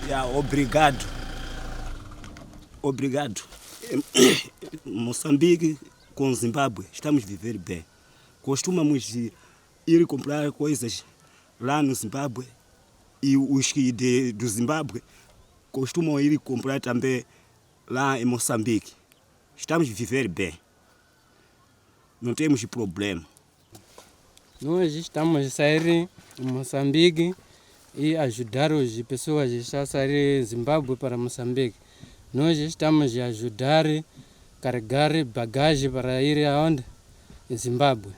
Ya, obrigado. Obrigado. Moçambique com Zimbábue, estamos viver bem. Costumamos de ir comprar coisas lá no Zimbábue e os que do Zimbábue costumam ir comprar também lá em Moçambique. Estamos viver bem. Não temos problema. Nós estamos a sair em Moçambique e ajudar as pessoas que estão a sair de Zimbábue para Moçambique. Nós estamos a ajudar a carregar bagagem para ir aonde? Em Zimbábue.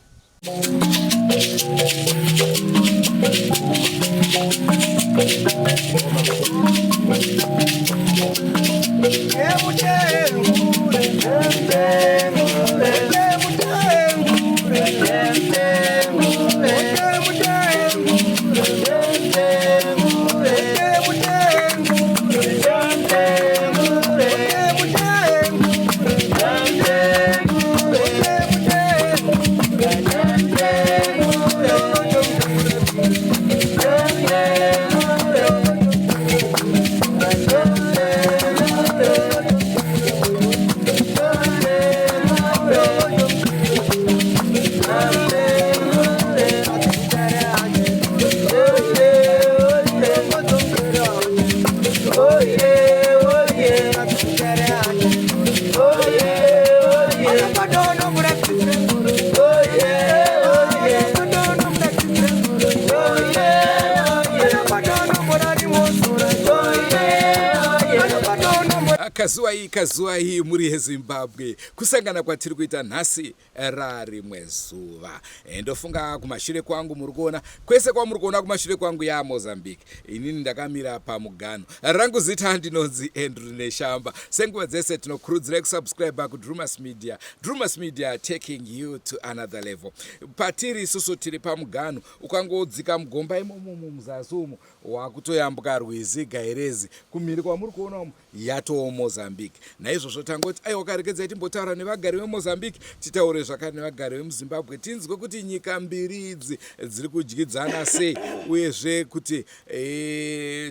Kazuwai, kazuwai muri yeZimbabwe, kusangana kwatiri kuita nhasi rarimwe zuva. Ndofunga kumashure kwangu muri kuona kwese kwamuri kuona kumashure kwangu yaMozambique. Inini ndakamira pamugano. Rangu zita ndinonzi Andrew Neshamba. Senguva dzese tinokurudzirai kusubscribe kuDrumas Media. Drumas Media, taking you to another level. Patiri isusu tiri pamugano. Ukangodzika mugomba imomo muzasi umo, wakutoyambuka rwizi Gairezi. Kumhiri kwamuri kuona umo yatoo Mozambique. Naizvozvo tangoti aiwa, karegedzai timbotaura nevagari veMozambique, titaure zvakare nevagari vemuZimbabwe, tinzwe kuti nyika mbiri idzi dziri kudyidzana sei, uyezve kuti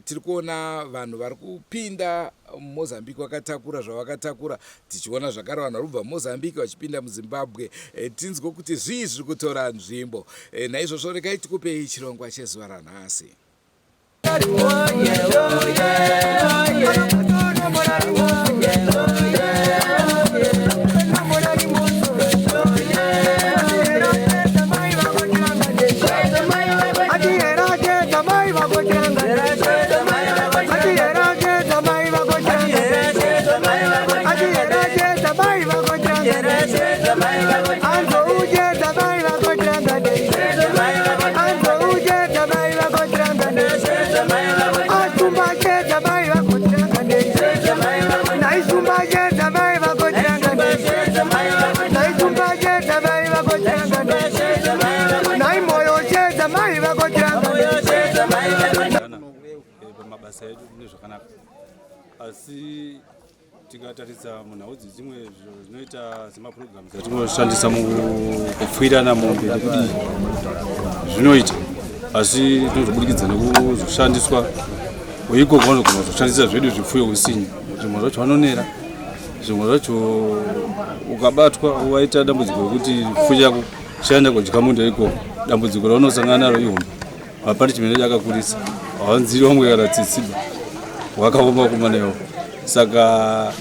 tiri kuona vanhu vari kupinda Mozambique vakatakura zvavakatakura, tichiona zvakare vanhu vari kubva Mozambique vachipinda muZimbabwe. Tinzwe kuti zvii zviri kutora nzvimbo. Naizvozvo regai tikupei chirongwa chezuva ranhasi. Pamabasa edu mune zvakanaka, asi tikatarisa munhau dzimwe zvinoita semapurogiramu dzatinoshandisa mukupfirana mombe nekudii zvinoita, asi tinozobudikidza nekuzoshandiswa ikoko vanogona kuzoshandisa zvedu zvipfuyo usinyi. Zvimwe zvacho vanonera, zvimwe zvacho ukabatwa waita dambudziko rekuti chipfuyo chako chaenda kudya munda ikoko, dambudziko raunosangana naro ihombe. Hapana chimene chakakurisa, hawanziri vamwe kana tsitsiba, wakaoma kumanewo. Saka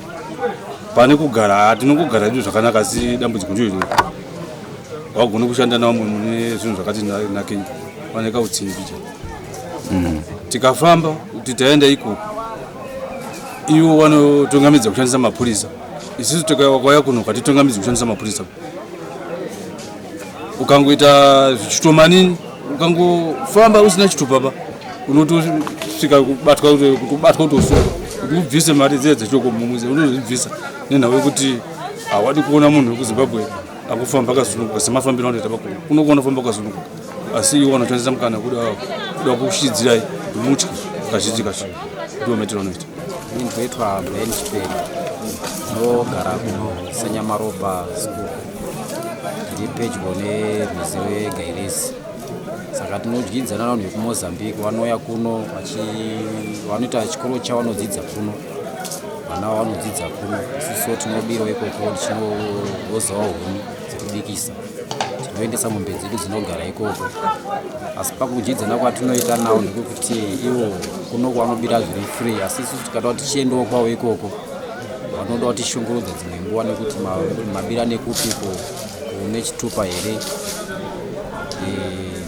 pane kugara tinongogara edu zvakanaka, asi dambudziko ndiro iroro, wagona kushanda navamwe mune zvinhu zvakati nakei, pane kautsinyi picha. Tikafamba kuti taenda ikoko, ivo vanotungamidza kushandisa mapurisa, isusu tikauya kuno katitungamidzi kushandisa mapurisa. Ukangoita zvichitomanini, ukangofamba usina chitupa pa, unotosvika kubatwa, kubatwa, kutosungwa. Kuti ubvise mari dziya dzechoko mumuzi, unozvibvisa nenhau yekuti hawadi kuona munhu wekuZimbabwe akufamba akasununguka semafambiro anoita pakuno. Kuno famba akasununguka, asi iwo vanoshandisa mukana kuda kushidzirai mutya kazhinji kacho, ndiwo maitiro anoita. Ini ndinoitwa Brian Chiperi, ndinogara kuSanyamaropa School, ndiri pedyo nerwizi rweGairezi. Saka Saka tinodyidzana navanhu vekuMozambique, vanouya kuno vanoita chikoro chavanodzidza kuno, vana vanodzidza kuno. Isusu tinobirawo ikoko, tichinohozawo huni dzekubikisa, tinoendesa mombe dzedu dzinogara ikoko. Asi pakudyidzana kwatinoita navo ndekuti ivo kuno kwavanobira zviri free, asi isusu tikada kuti tichiendawo kwavo ikoko, vanoda kutishungurudza dzimwe nguva nekuti mabira nekupiko, une chitupa here,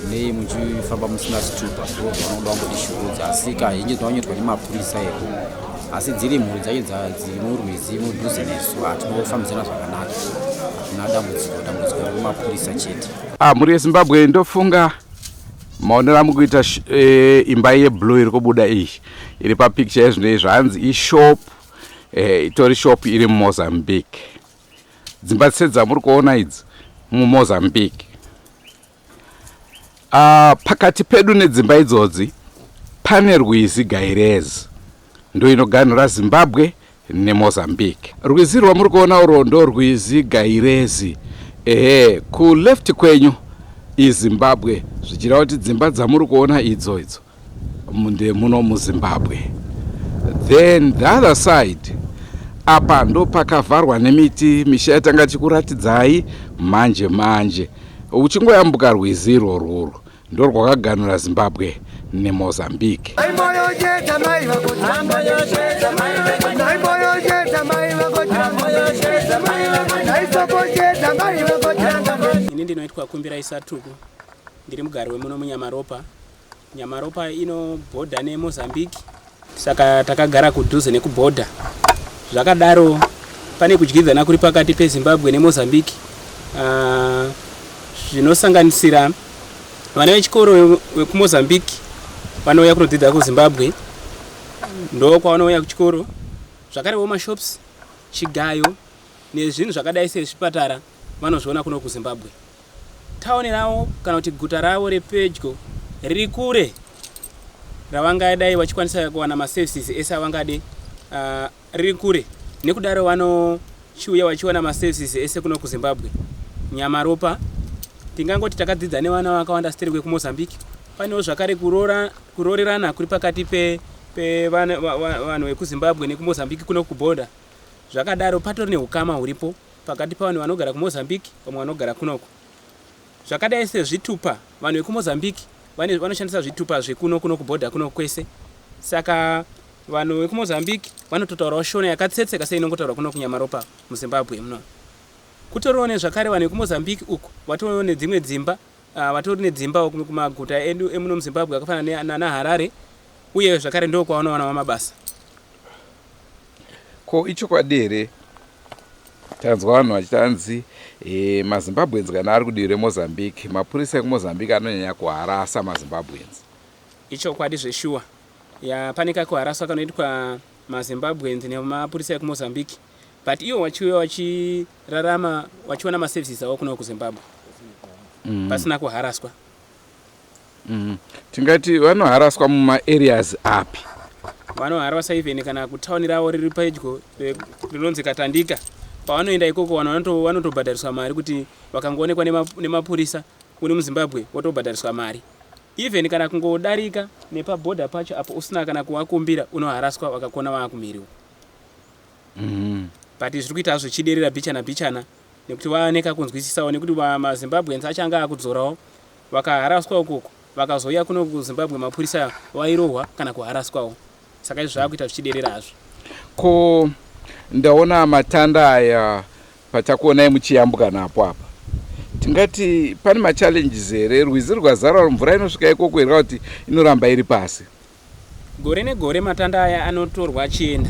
nei muchifamba musina chitupa? Ndo zvavanoda kungotishungurudza. Asi kazhinji zvinonyoitwa nemapurisa eko, asi dziri mhuri dzacho dziri murwizi mudhuze nesu, hatinofambidzana zvakanaka, hatina dambudziko. Dambudziko rekumapurisa chete. Ah, mhuri yeZimbabwe, ndofunga maonero amukuita imba yeblue iri kubuda iyi iri papicture yezvino izvi, hanzi ishop, itori shop iri muMozambique. Dzimba dzese dzamuri kuona idzi muMozambique. Pakati pedu nedzimba idzodzi pane rwizi Gairezi, ndo inoganhura Zimbabwe neMozambique. Rwizi rwamuri kuona urwo ndo rwizi Gairezi. Ehe, kuleft kwenyu iZimbabwe, zvichireva kuti dzimba dzamuri kuona idzo idzo ndemuno muZimbabwe. Then the other side apa ndo pakavharwa nemiti, misha yatanga tichikuratidzai manje manje. Uchingoyambuka rwizi irworwurwo, ndo rwakaganura Zimbabwe neMozambique. Ini ndinoitwa Kumbira Isatuku, ndiri mugari wemuno muNyamaropa. Nyamaropa inobhodha neMozambique, saka takagara kudhuze nekubhodha. Zvakadaro, pane kudyidzana kuri pakati peZimbabwe neMozambique, zvinosanganisira vana vechikoro vekuMozambique vanouya kunodzidza kuZimbabwe, ndo kwavanouya kuchikoro. Zvakarewo mashops, chigayo nezvinhu zvakadai sezvipatara vanozviona kuno kuZimbabwe. Tauni ravo kana kuti guta ravo repedyo riri kure ravangadai vachikwanisa kuwana maservices ese avangade, riri kure. Nekudaro vanochiuya vachiwana maservices ese kuno kuZimbabwe. Nyamaropa tingangoti takadzidza nevana vakawanda siteri vekuMozambique. Panewo zvakare kuroorerana kuri pakati pevanhu vekuZimbabwe nekuMozambique kuno kubhodha. Zvakadaro, patori neukama huripo pakati pavanhu vanogara kuMozambique, vamwe vanogara kunoko. Zvakadai sezvitupa, vanhu vekuMozambique vanoshandisa zvitupa zvekuno kuno kubhodha kuno kwese. Saka vanhu vekuMozambique vanototaurawo Shona yakatsetseka seinongotaurwa kuno kuNyamaropa muZimbabwe muno. Kutoriwo nezvakare vanhu vekuMozambique uku vatoriwo nedzimwe dzimba, vatori nedzimbawo kumaguta edu emuno muZimbabwe akafanana nanaHarare, uye zvakare ndo kwavanowanawo mabasa. Ko ichokwadi here, tanzwa vanhu vachitanzi maZimbabweans kana ari kudivi reMozambique, mapurisa ekuMozambique anonyanya kuharasa maZimbabweans? Ichokwadi zveshuwa ya, pane kakuharaswa kanoitwa maZimbabweans nemapurisa ekuMozambique, but ivo vachiuya vachirarama vachiwana maservices avo kuno kuZimbabwe pasina kuharaswa. Tingati vanoharaswa mumaareas api? Vanoharasa even kana kutauni ravo riri pedyo rinonzi Katandika. Pavanoenda ikoko, vanhu vanotobhadhariswa mari kuti vakangoonekwa nemapurisa uri muZimbabwe, wotobhadhariswa mari. Even kana kungodarika nepabhodha pacho apo usina kana kuvakumbira, unoharaswa vakakona vaakumhiri uko. But zviri kuita hazvo zvichiderera bichana bichana nekuti vaoneka kunzwisisawo, nekuti maZimbabweans achanga akudzorawo. Vakaharaswa ukoko, vakazouya kuno kuZimbabwe, mapurisa vairohwa kana kuharaswawo. Saka izvi zvaakuita zvichiderera hazvo. Ko ndaona matanda aya patakuonai muchiyambuka napo apa, tingati pane machallenges here? Rwizi rwazara, mvura inosvika ikoko here kuti inoramba iri pasi? Gore negore matanda aya anotorwa achienda,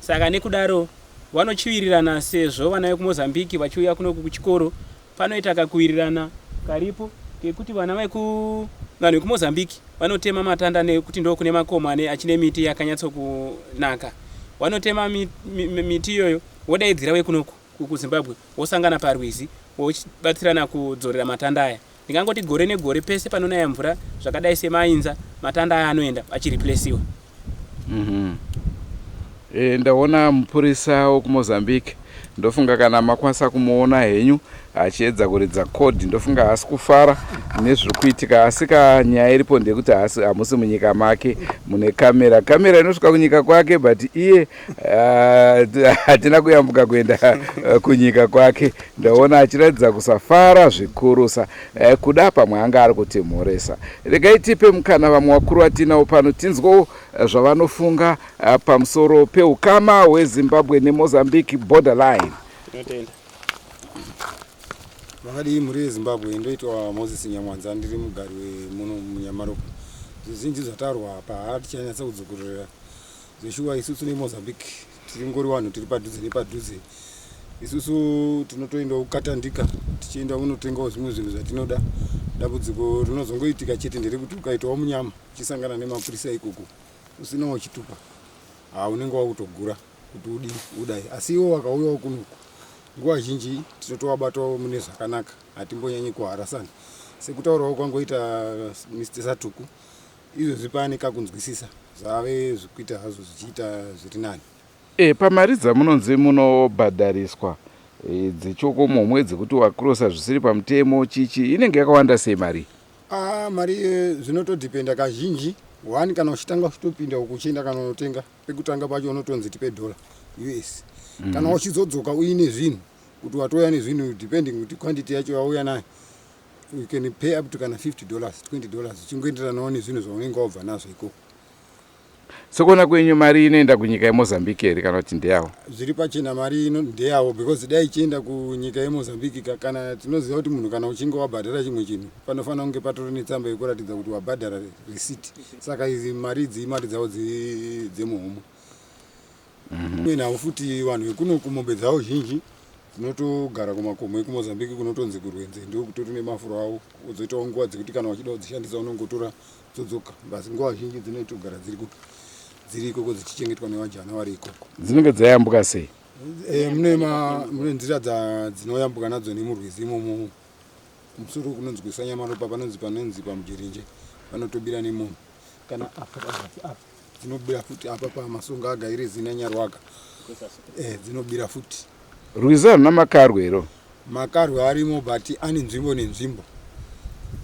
saka nekudaro vanochiwirirana sezvo vana vekuMozambique vachiuya kuno kuchikoro. Panoita kakuwirirana karipo kekuti vana veku vanhu vekuMozambique vanotema matanda nekuti ndo kune makomo ane achine miti yakanyatsokunaka. Vanotema miti iyoyo, wodaidzira vekunoku kuZimbabwe, wosangana parwizi, wobatsirana kudzorera matanda aya. Ndingangoti gore negore pese panonaya mvura zvakadai semainza, matanda aya anoenda achireplesiwa. Ndaona mupurisa wekuMozambique, ndofunga kana makwanisa kumuona henyu. achiedza kuridza code ndofunga haasi kufara nezviri kuitika asi ka nyaya iripo ndeyekuti haasi hamusi munyika make mune kamera kamera inosvika kunyika kwake but iye ah, hatina kuyambuka kuenda eh, kunyika kwake ndaona achiratidza kusafara zvikurusa eh, kuda pamwe anga ari kutimhoresa regai tipe mukana vamwe vakuru vatinawo pano tinzwewo eh, zvavanofunga pamusoro peukama hwezimbabwe nemozambique borderline Tinotenda. Makadii mhuri yeZimbabwe, ndoitwa Moses Nyamwanza, ndiri mugari wemuno muNyamaropa. Zvizhinji zvataurwa apa hatichanyatsa kudzokororera. Zveshuwa isusu neMozambique tiringori vanhu tiri padhuze nepadhuze. Isusu tinotoendawo kukatandika tichienda kunotengawo zvimwe zvinhu zvatinoda. Dambudziko rinozongoitika chete nderekuti ukaitawo munyama uchisangana nemapurisa ikoko usinawo chitupa, haa unenge wakutogura kuti udii udai. Asi iwo wakauyawo kunoku Nguva zhinji tinotovabatawo mune zvakanaka hatimbonyanyi kuharasana sekutaurawo kwangoita Mister Satuku izvozvi pane kakunzwisisa zvave zvikuita hazvo zvichiita zviri nani. E, pamari dzamunonzi munobhadhariswa e, dzechokomuhomwe dzekuti wakirosa zvisiri pamutemo chichi inenge yakawanda sei mari? Ah, mari zvinotodhipenda kazhinji one kana uchitanga uchitopinda uku uchienda kana unotenga pekutanga pacho unotonzi tipe dollar us mm. kana uchizodzoka uine zvinhu kuti watouya nezvinhu depending kuti quantity yacho yauya nayo you can pay up to kana 50 dollars 20 dollars zvichingoenderanawo nezvinhu zvaunenge wabva nazvo ikoko Sekuona kwenyu mari inoenda kunyika yeMozambique here kana kuti ndeyavo? Zviri pachena mari ino ndeyavo because dai ichienda kunyika yeMozambique ka kana tinoziva kuti munhu kana uchinge wabhadhara chimwe chinhu panofanira kunge patori netsamba yekuratidza kuti wabhadhara receipt saka idzi mari idzi imari dzavo dzemuhomwe. Imwe nhau futi vanhu vekunoku mombe dzavo zhinji dzinotogara kumakomo ekuMozambique kunotonzi kurwenze ndokutori nemafuro avo wodzoitawo nguva dzekuti kana wachida kudzishandisa unongotora dzodzoka basi nguva zhinji dzinotogara dziri kupi dziri ikoko dzichichengetwa nevajana vari ikoko. Dzinenge dzayambuka sei? E, mune mune nzira dzinoyambuka nadzo nemurwizi imomo kumusoro kunonzi kuSanyamaropa panonzi panonzi paMujerenje panotobira nemunhu kana apa pazasi apa dzinobira futi apa pamasonga agaire zina Nyarwaka eh, dzinobira futi. Rwizi haruna makarwe here? Makarwe arimo but ane nzvimbo nenzvimbo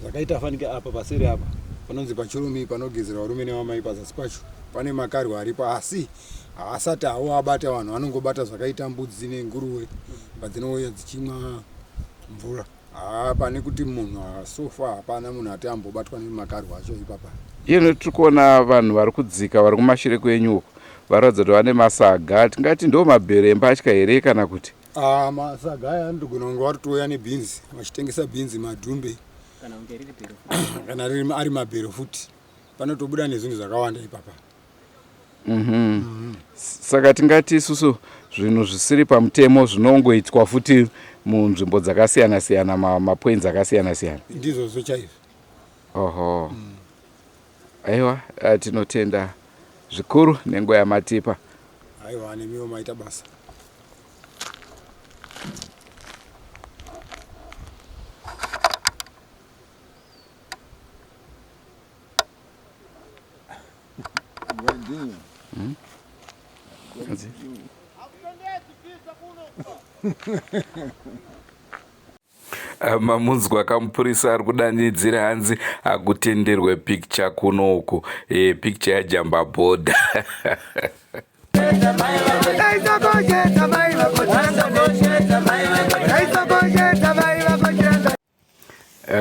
zvakaita fanike apa paseri apa panonzi pachoromi panogezera varume nevamai pazasi pacho pane makarwe aripo asi haasati hawo abata vanhu vanongobata zvakaita mbudzi nenguruwe padzinouya dzichimwa mvura haa pane kuti munhu so far hapana munhu ati ambobatwa nemakarwe acho ipapa. Iye tiri kuona vanhu vari kudzika vari kumashure kwenyu uko varatidza kuti vane masaga tingati ndo mabhero embatya here kana kuti Ah, masaga aya anotogona kunge vari nebhinzi vachitengesa bhinzi madhumbe kana kunge riri bhero. Kana riri ari mabhero futi panotobuda nezvinhu zvakawanda ipapa. Saka tingati isusu zvinhu zvisiri pamutemo zvinongoitwa futi munzvimbo dzakasiyana siyana, mapoints akasiyana siyana. Ndizvozvo chaizvo. Oho, aiwa, tinotenda zvikuru nenguva yamatipa. Aiwa, nemiwo maita basa. Mamunzwa kamupurisa ari kudanidzira hanzi hakutenderwe picture kuno uku, e, picture yajamba bhodha.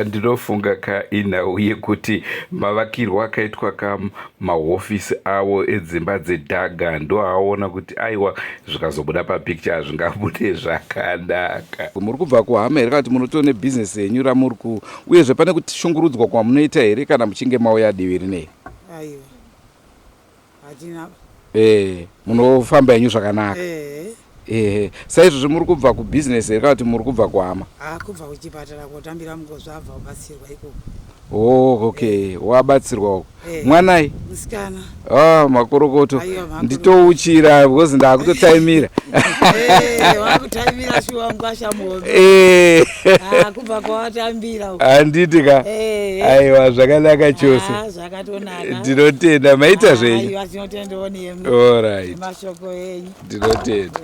Ndinofunga ka inhau yekuti mavakirwo akaitwa ka mahofisi avo edzimba dzedhaga ndoaona kuti aiwa zvikazobuda papicture hazvingabude zvakanaka. Muri kubva kuhama here kana kuti munotori nebhizinesi yenyu ramuri ku uyezve pane kushungurudzwa kwamunoita here kana muchinge mauya divi rinei? Aiwa, hatina. Eh, munofamba henyu zvakanaka? Ehe. Ehe, saizvozvi muri kubva kubhizinesi here kana kuti muri kubva kuhama? Ha, kubva kuchipatara kotambira mungozvabva kubatsirwa ikoko. Oh, okay, wabatsirwa uko. Eh. Mwanai? Musikana. Ah, makorokoto. Aiwa, makorokoto. Nditouchira because ndakutotaimira. Eh, wakutaimira shuwa mkwasha muhombe. Eh. Ah, kubva kwawatambira uko. Handiti ka? Eh. Aiwa, zvakanaka chose. Ah, zvakatonaka. Ndinotenda, maita zvenyu. Aiwa, tinotendawo nemi. Alright. Mashoko enyu. Ndinotenda.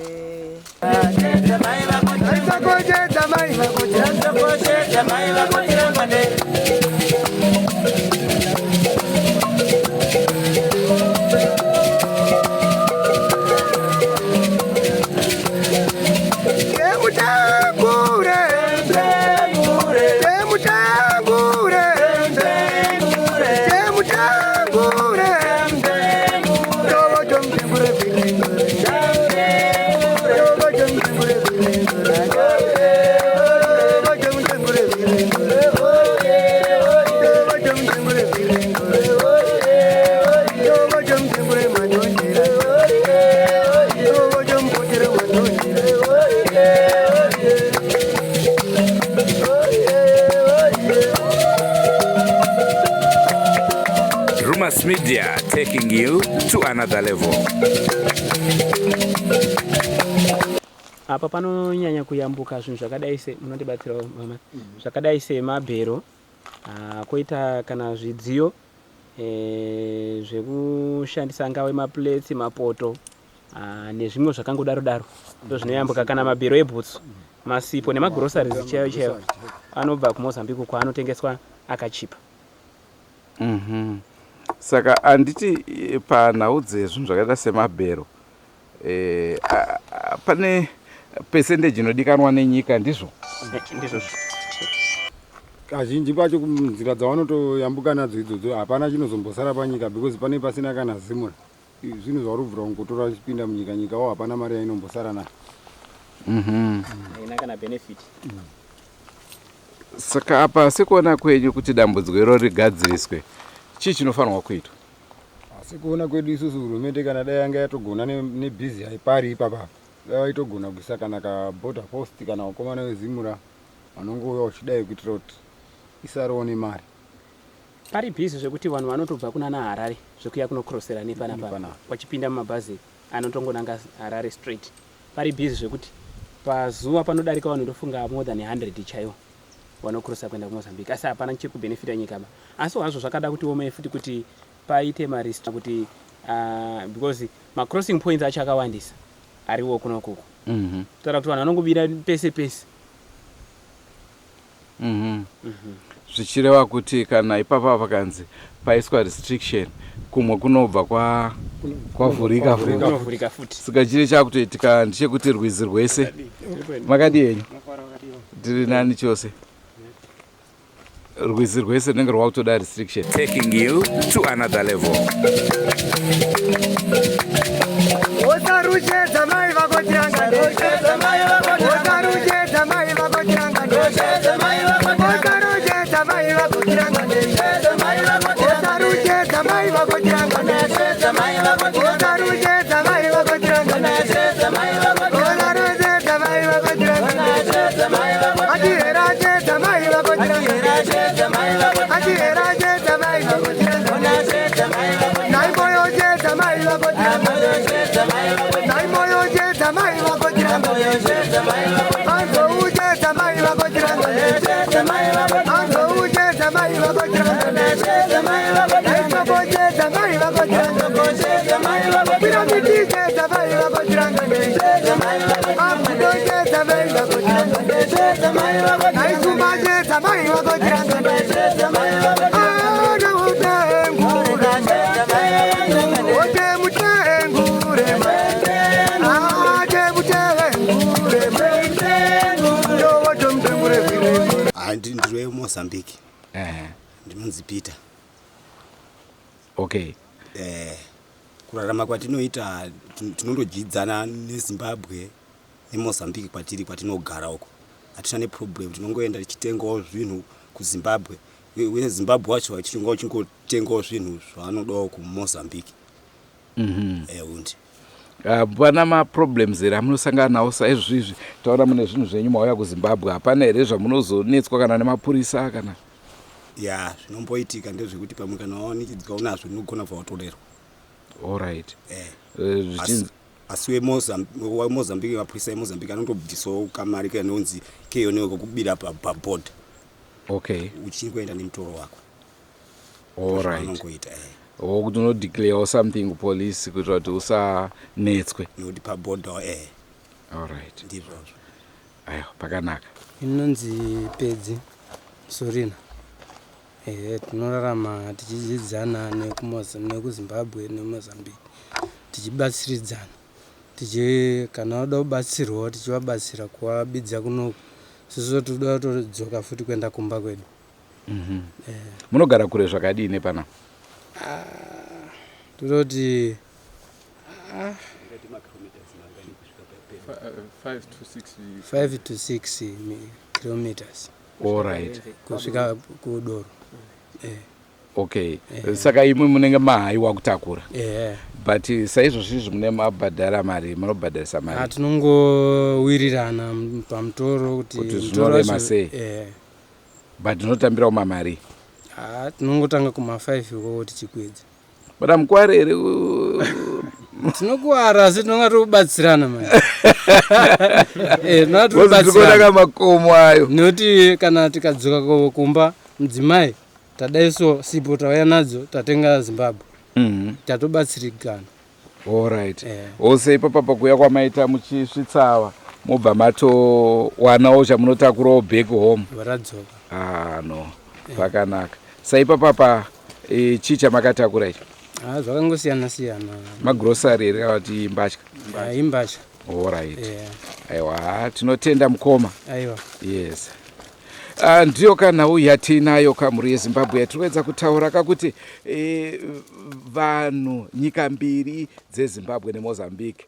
Rumors Media taking you to another level. Apa panonyanya kuyambuka zvinhu zvakadai se munondibatsirawo mama zvakadai semabhero ah, koita kana zvidziyo eh, zvekushandisa angave maplates mapoto ah, nezvimwe zvakangodaro daro ndo zvinoyambuka kana mabhero ebhutsu masipo nemagroceries chaiyo chaiyo anobva kumozambique kwaanotengeswa akachipa. Saka handiti panhau dzezvinhu zvakaita semabhero eh, pane percentage inodikanwa nenyika ndizvo? Ndizvozvo. Kazhinji pacho nzira dzavanotoyambuka nadzo idzodzo hapana chinozombosara panyika because pane pasina kana zimura zvinhu zvauri kubvira kungotora uchipinda munyika nyikawo hapana mari yainombosara nayo. Haina kana benefit. Saka apa sekuona kwenyu kuti dambudziko iro rigadziriswe chii chinofanirwa kuitwa? Asi kuona kwedu isusu hurumende kana dai yanga yatogona nebhizi haipari ipapapa dai vaitogona kuisa kana kaborder post kana vakomana vezimura vanongouya uchidai kuitira kuti isarewo nemari. Pari bhizi zvekuti vanhu vanotobva kunana Harare zvekuya kunocrossera nepanapa Nepanapa. vachipinda mumabhazi anotongonanga Harare straight. Pari bhizi zvekuti pazuva panodarika vanhu ndofunga more than 100 chaiwo vanocrossa kuenda kumozambique asi hapana chiri kubenefita nyika ba asi hazvo zvakada kuti omei futi kuti paite marist kuti because macrossing points acho akawandisa ariwo kunokuku kutaura kuti vanhu vanongobira pese pese. Zvichireva kuti kana ipapa pakanzi paiswa restriction kumwe kunobva kwavhurika futi. Kunovhurika futi. Saka chiri chakutoitika ndechekuti rwizi rwese makadi henyu tiri nani chose rwizi rwese runenge rwakutoda restriction. Taking you to another level. Osaruchedza mai vako tirangane. Osaruchedza mai vako tirangane. Osaruchedza mai vako tirangane. Osaruchedza mai vako tirangane. Osaruchedza mai vako tirangane. Osaruchedza mai vako tirangane. Atihera chedza mai vako tirangane. Atihera chedza mai vako tirangane. Nai moyo chedza mai vako tirangane. Nai moyo chedza mai vako tirangane. Anzou chedza mai vako tirangane. Anzou chedza mai vako tirangane. Nai soko chedza mai vako tirangane. Piramidi chedza mai vako tirangane. Abudo chedza mai vako tirangane. Nai suma chedza mai vako tirangane. Ana utengure. Ote mutengure. Ate mutengure. Ndowoto mutengure virengure. Ndiri wemozambique. Ndinonzi Peter. Okay. Kurarama kwatinoita tinondodyidzana neZimbabwe neMozambique kwatiri kwatinogara uko hatina neproblem tinongoenda tichitengawo zvinhu kuZimbabwe weZimbabwe wacho vachinga uchingotengawo zvinhu zvaanodawo kuMozambique. Undi Hapana maproblems here amunosangana nawo saizvizvi taona mune zvinhu zvenyu mauya kuZimbabwe hapana here zvamunozonetswa kana nemapurisa kana? Ya, zvinomboitika ndezvekuti pamwe kana wawanikidzwa unazvo unogona kubva watorerwa. Allright. Eh. Eh, Asi, zvichinzi asi weMozambique, mapurisa eMozambique anotobvisawo kamari kanonzi keyonewe kokubira pabhodha. Okay. Uchingoenda nemutoro wako. Allright. Anongoita eh. Wokuti unodeclarewo something kupolice kuitira kuti usanetswe. Nekuti pabhodha eh. Allright. Ndizvozvo. Aiwa, pakanaka. Inonzi Pedzi Sorina. Ehe, tinorarama tichidyidzana nekuZimbabwe neMozambique tichibatsiridzana. Tichi kana vada kubatsirwawo tichivabatsira kuvabidza kunoku. Isusu tinoda kutodzoka futi kuenda kumba kwedu. Munogara kure zvakadii nepanapa? Tototi 5 to 6. 5 to 6 kilometers. Allright. Kusvika kuDoro. Eh. Okay, saka imwe munenge mahaiwa kutakura? Ehe. But saizvozvo izvi mune mabhadhara mari, munobhadharisa mari? Tinongowirirana pamutoro kuti Kuti mutoro zvinorema wacho- sei? Eh. But tinotambirawo mamari? Ah, tinongotanga kuma 5 ikoko tichikwidza. But hamukuwari here? Tinokuwara asi tinonga tiri kubatsirana manje. Eh, tinonga tiri Because tiri kuona kubatsirana. makomo ayo. Nekuti kana tikadzoka kumba mudzimai tadaiso sipo tauya nadzo tatenga Zimbabwe. Tatobatsirikana. Allright. Eh. Ose ipapa pakuuya kwamaita muchisvitsa ava mobva matowanawo chamunotakurawo back home. Varadzoka. Ah no, pakanaka. Saipapapa e, chii chamakatakura ichi? Ah, zvakangosiyana siyana. Magrosari here kana kuti mbatya? Ah, imbatya. Allright. Eh. Aiwa, tinotenda mukoma. Aiwa. Yes. Ndiyo ka nhau yatiinayo kamhuri yeZimbabwe yatiri kuedza kutaura kakuti vanhu nyika mbiri dzeZimbabwe neMozambique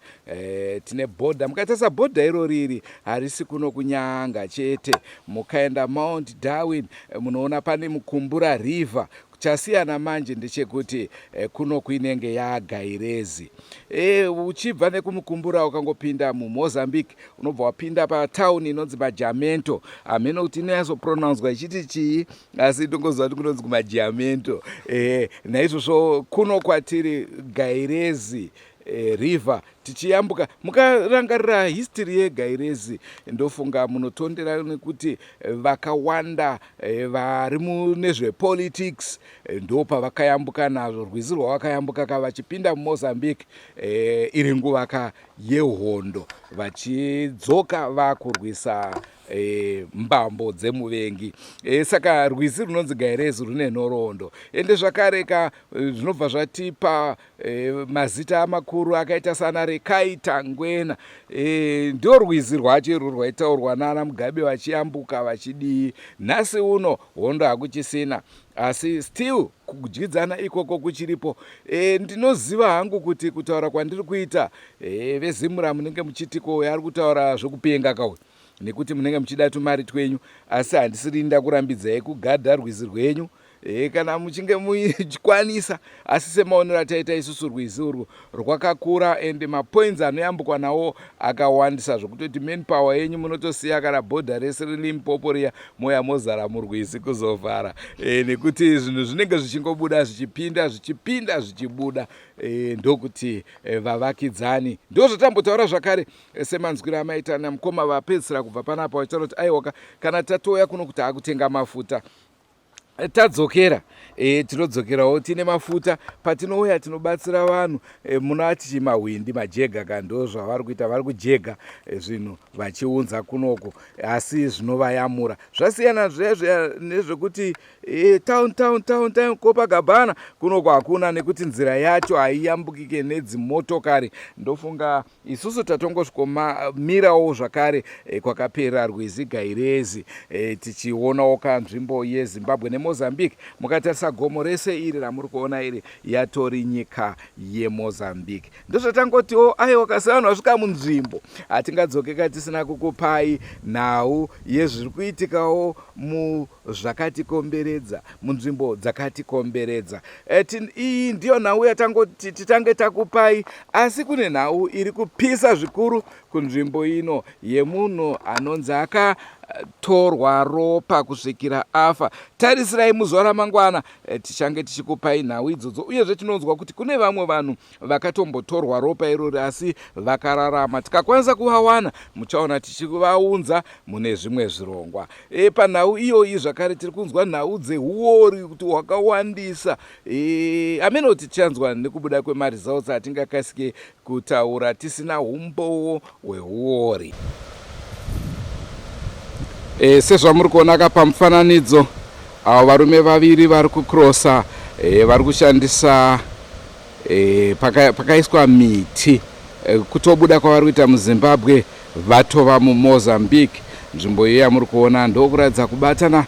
tine bhodha. Mukatarisa bhodha irori iri harisi kuno kuNyanga chete. Mukaenda Mount Darwin munoona pane Mukumbura River. Chasiyana manje ndechekuti kuno kuinenge yaGairezi. Uchibva nekuMukumbura ukangopinda muMozambique unobva wapinda patauni inonzi Majamento. Hameno kuti inonyatsopronounzwa ichiti chii, asi ndongoziva kuti kunonzi kuMajiamento. Naizvozvo kuno kwatiri Gairezi River tichiyambuka. Mukarangarira history yeGairezi ndofunga munotondera nekuti vakawanda vari mune zvepolitics ndo pavakayambuka nazvo rwizi rwavakayambuka ka vachipinda muMozambique iri nguva ka yehondo vachidzoka vakurwisa mbambo dzemuvengi. Saka rwizi runonzi Gairezi rune nhoroondo. Ende zvakare ka zvinobva zvatipa mazita makuru akaita sana Rekai Tangwena. Ndo rwizi rwacho irwo rwaitaurwa nana Mugabe vachiyambuka vachidii. Nhasi uno hondo hakuchisina, asi still kudyidzana ikoko kuchiripo. Ndinoziva hangu kuti kutaura kwandiri kuita veZimura munenge muchiti ko ari kutaura zvekupenga kauyu, nekuti munenge muchida tumari twenyu, asi handisiri ndakurambidzai kugadha rwizi rwenyu kana muchinge muchikwanisa. Asi semaonero ataita isusu rwizi urwu rwakakura ende mapoints anoyambukwa nawo akawandisa zvokutoti manpower yenyu munotosiya kana bhodha rese reLimpopo riya moya mozara murwizi kuzovhara nekuti zvinhu zvinenge zvichingobuda zvichipinda zvichipinda zvichibuda. Ndokuti vavakidzani ndo zvatambotaura zvakare semanzwiro amaita namukoma vapedzisira kubva panapa vachitaura kuti aiwaka kana tatouya kuno kuti akutenga mafuta tadzokera tinodzokerawo tine mafuta. Patinouya tinobatsira vanhu munati chimahwindi majega ka ndo zvavari kuita, vari kujega zvinhu vachiunza kunoko, asi zvinovayamura. Zvasiyana zviya zviya nezvekuti town town town town Copacabana kunoko hakuna, nekuti nzira yacho haiyambukike nedzimotokari. Ndofunga isusu tatongosvikomirawo zvakare kwakapera rwizi Gairezi tichionawo kanzvimbo yeZimbabwe neMozambique. Mukatarisa gomo rese iri ramuri kuona iri yatori nyika yeMozambique. Ndozvatangotiwo aiwa kasi vanhu vasvika munzvimbo hatingadzokeka tisina kukupai nhau yezviri kuitikawo muzvakatikomberedza, munzvimbo dzakatikomberedza. Iyi ndiyo nhau yatangoti titange takupai, asi kune nhau iri kupisa zvikuru kunzvimbo ino yemunhu anonzi Akatorwa ropa kusvikira afa. Tarisirai muzuva ramangwana eh, tichange tichikupai nhau idzodzo uyezve tinonzwa kuti kune vamwe vanhu vakatombotorwa ropa irori asi vakararama. Tikakwanisa kuvawana muchaona tichivaunza mune zvimwe zvirongwa. E, panhau iyoyi zvakare tiri kunzwa nhau dzehuori kuti hwakawandisa. E, ameno kuti tichanzwa nekubuda kwemaresults atingakasike Kutaura tisina humbowo hwehuori. E, sezvamuri kuonaka pamufananidzo avo varume vaviri vari kukrosa e, vari kushandisa e, pakaiswa paka miti e, kutobuda kwavari kuita muZimbabwe vatova muMozambique. Nzvimbo iyo yamuri kuona ndokuratidza kubatana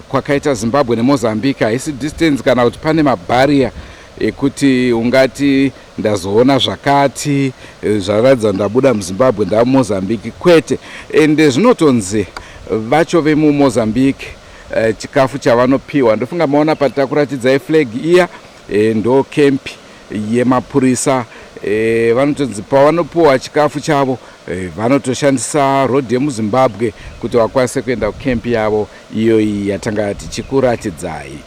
kwakaita Zimbabwe neMozambique. Haisi distance kana kuti pane mabhariya ekuti ungati ndazoona zvakati eh, zvaratidza ndabuda muZimbabwe ndamuMozambique kwete. Ende zvinotonzi vacho vemuMozambique eh, chikafu chavanopiwa ndofunga maona patakuratidzai flag iya eh, ndo camp yemapurisa vanotonzi pavanopiwa chikafu chavo vanotoshandisa road yemuZimbabwe kuti vakwanise kuenda kucamp yavo iyoyi yatanga tichikuratidzai.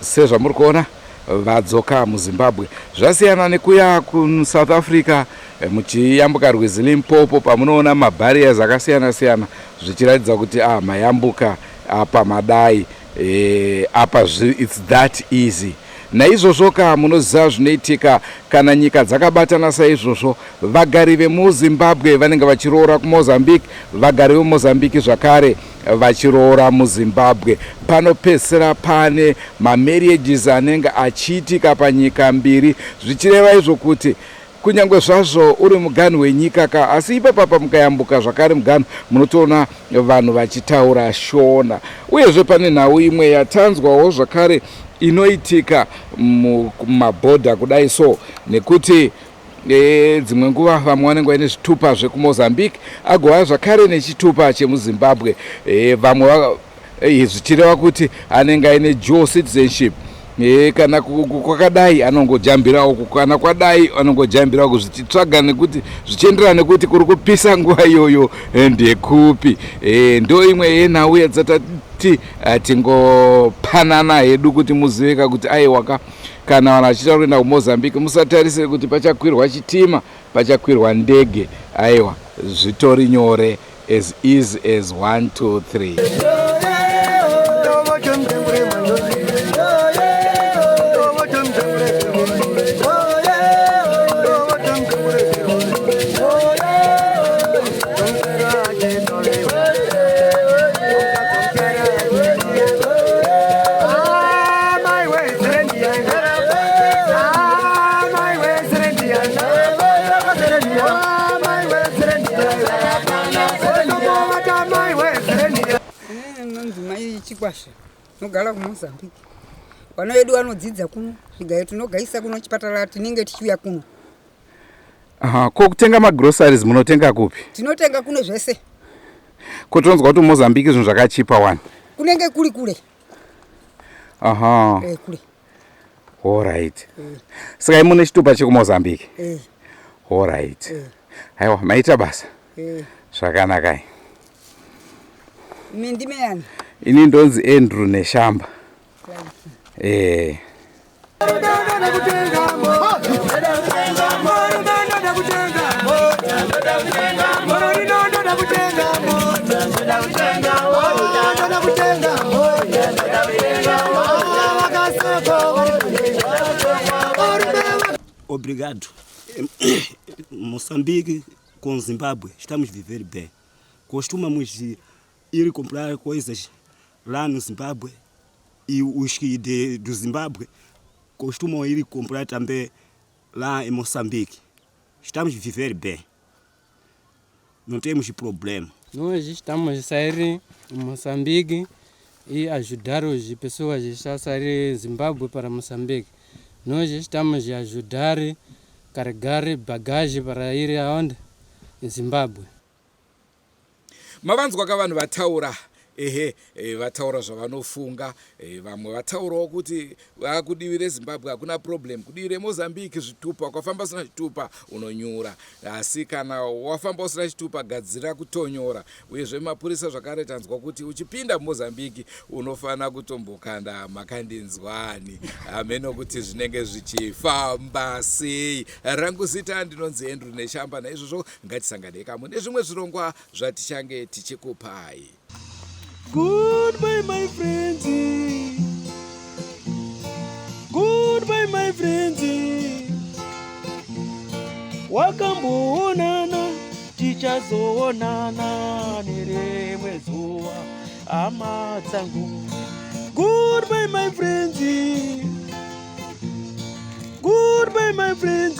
Sezvamuri kuona vadzoka muZimbabwe. Zvasiyana nekuya kuSouth Africa eh, muchiyambuka rwizi Limpopo pamunoona mabarriers akasiyana siyana zvichiratidza kuti ah, mayambuka apa madai eh, apa it's that easy. Naizvozvo ka munoziva zvinoitika kana nyika dzakabatana saizvozvo, vagari vemuZimbabwe vanenge vachiroora kuMozambique, vagari veMozambique zvakare vachiroora muZimbabwe. Panopedzisira pane mamarriages anenge achiitika panyika mbiri zvichireva izvo kuti kunyange zvazvo uri muganhu wenyika ka asi ipapapa mukayambuka zvakare muganhu munotoona vanhu vachitaura Shona. Uyezve pane nhau imwe yatanzwawo zvakare inoitika mumabhodha kudai so nekuti E, dzimwe nguva vamwe vanenge vaine zvitupa zvekuMozambique agova zvakare nechitupa chemuZimbabwe e, vamwe e, zvichireva kuti anenge aine dual citizenship e, kana kwakadai anongojambira uku kana kwadai anongojambira uku zvichitsvaga nekuti zvichienderana nekuti kuri kupisa nguva iyoyo e, ndekupi e, ndo imwe yenhau yadzatati e, tingopanana hedu kuti muziveka kuti aiwaka Kana vanhu vachiita kuenda kuMozambique musatarisire kuti pachakwirwa chitima, pachakwirwa ndege. Aiwa, zvitori nyore as easy as 1 2 3. Chikwasha nogara kuMozambique. Vana vedu vanodzidza kuno, zvigayo tinogaisa kuno chipatara tinenge tichiuya kuno. Aha, ko kutenga magroceries munotenga kupi? Tinotenga kuno zvese. Ko tonzwa kuti Mozambique zvinhu zvakachipa wani? Kunenge kuri kure. Aha. Eh, kure. All right. Eh. Saka imune mune chitupa chekuMozambique? Eh. All right. Eh. Aiwa, maita basa. Eh. Zvakanakai. Imi ndime yani? Ini ndonzi Andrew Neshamba. Eh. Obrigado. Moçambique com Zimbábue estamos viver bem. Costumamos ir comprar coisas lá no Zimbábue e os que de, do Zimbábue costumam ir comprar também lá em Moçambique. Estamos viver bem. Não temos problema. Nós estamos a sair em Moçambique e ajudar as pessoas que estão a sair de Zimbábue para Moçambique. Nós estamos a ajudar a carregar bagagem para ir aonde? Em Zimbábue. Mavanzwa ka vanhu vataura Ehe, eh, vataura zvavanofunga. Eh, vamwe vataurawo kuti ah, kudivi reZimbabwe hakuna problem, kudivi reMozambique zvitupa, ukafamba usina chitupa unonyura. Asi kana wafamba usina chitupa gadzira kutonyora. Uyezve mapurisa zvakare tanzwa kuti uchipinda muMozambique unofanira kutombokanda makandinzwani. Hameno kuti zvinenge zvichifamba sei. Rangu zita ndinonzi Andrew Neshamba, naizvozvo ngatisanganei kamwe nezvimwe zvirongwa zvatichange tichikupai. Goodbye my friends. Goodbye my friends. Wakamboonana tichazoonana nerimwe zuva hama dzangu. Goodbye my friends. Goodbye my friends.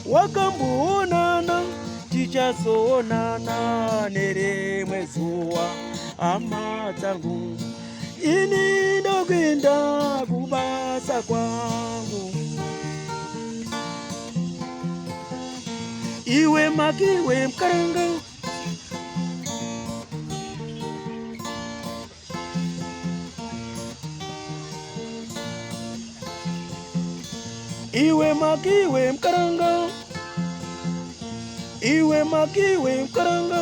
Wakamboonana tichazoonana nerimwe zuva hama dzangu. Ini ndokuenda kubasa kwangu. Iwe makiwe mkaranga. Iwe makiwe mkaranga. Iwe makiwe mkaranga.